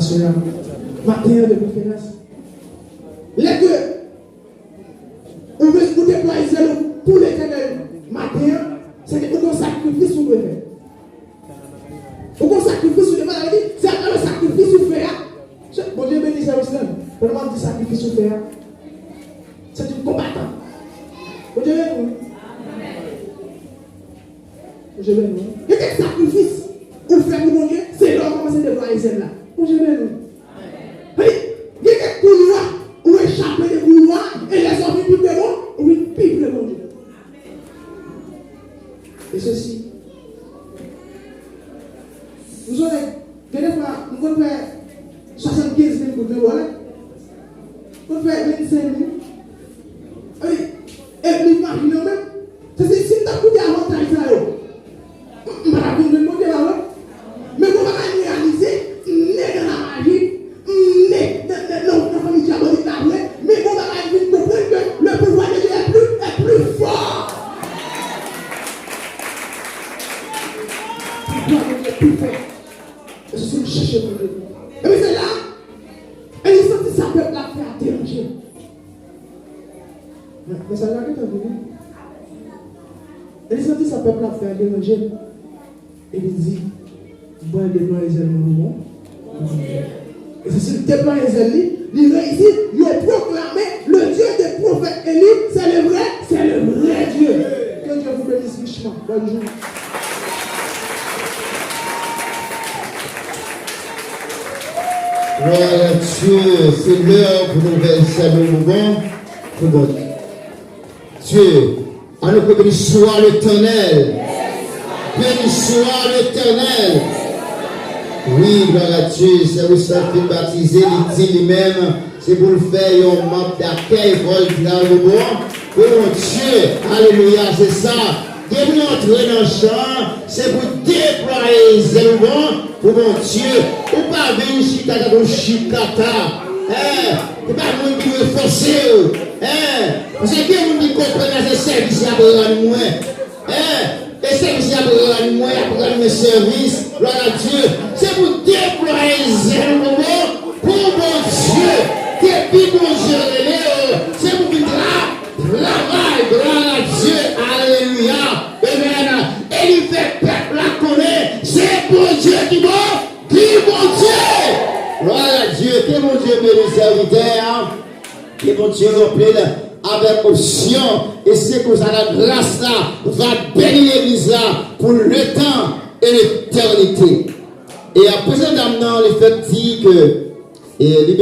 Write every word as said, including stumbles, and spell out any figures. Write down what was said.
Seyè, maten an de preferans. Lè ke ou vle, ou deplwaye zèl ou pou Letènèl maten an, se ke ou gon sakrifis ou dwe fè. Ou gon sakrifis ou dwe fè, sa vle di, se atravè sakrifis ou fè a. Se, Bondye beni sèvis la. Pandan m ap di sakrifis ou fè a, se yon konbatan. Bondye beni ou. Bondye beni ou. Gen kèk sakrifis ou fè pou Bondye, se lè w kòmanse deplwaye zèl la. Bondye beni ou. Hey, gen kèk koulwa ou echape de koulwa, e lè sa w vin pi pre bon, ou vin pi pre Bondye. E sesi, m sonje, gen de fwa, m konn fè swasannkenz mil goud nan bòlèt. M konn fè vennsenk mil. Wi, e m imajine w menm. Se si, si m t ap koute avantaj sa yo, m, m pa t ap vin jwenn Bondye la, non. Men gon bagay m reyalize, m nèg an lamaji, m nèg nan, nan, nan, nan fanmi dyabolik la vre, men gon bagay m vin konprann ke le pouvoir de Dieu est plus, est plus fort. Pouvwa Bondye pi fò. E se si m chèche Bondye. Epi se la, e li santi sa pèp la ap fè a deranje l. Men, men sa la gentan vini. E li santi sa pèp la ap fè a deranje l. E li di, "M pral deplwaye zèl mwen pou bon." E se si l deplwaye zèl li, li reyisi, yo pwoklame, "Le Dieu des prophètes Élie, c'est le vrai, c'est le vrai Dieu." Que Dieu vous bénisse richement. Bonne journée. Gloire à Dieu, c'est l'heure pour nous faire saluer le bon, le bon Dieu. Annou ke béni swa Letènèl. Béni swa Letènèl. Wi, glwa a Dye, sè Wisèl fin batize, li di li menm, se pou l fè yon manm dakèy, fò l di l al Wobo an, pou Bondye. Alelouya, se sa. Depi w antre nan chan an, se pou deplwaye zèl ou bon pou Bondye. Ou pa vin chita tankou chikata. Hein? Se pa moun ki dwe fòse w. Hein? Paske gen moun ki konprann la se sèvis y ap rann mwen. Hein? E sèvis y ap rann mwen, y ap rann mwen sèvis. Glwa a Dye. Se pou deplwaye zèl ou bon pou Bondye. Depi Bondye rele w, se pou vin travay. Travay, glwa a Dye, alelouya, amen. E li fè pèp la konnen se Bondye ki bon, ki Bondye. Glwa a Dye, ke Bondye beni sèvitè a, ke Bondye ranpli l avèk onksyon, e se konsa la gras la va beni legliz la pou letan e letènite. E apre sa, dam nan, li fèk di ke, e, li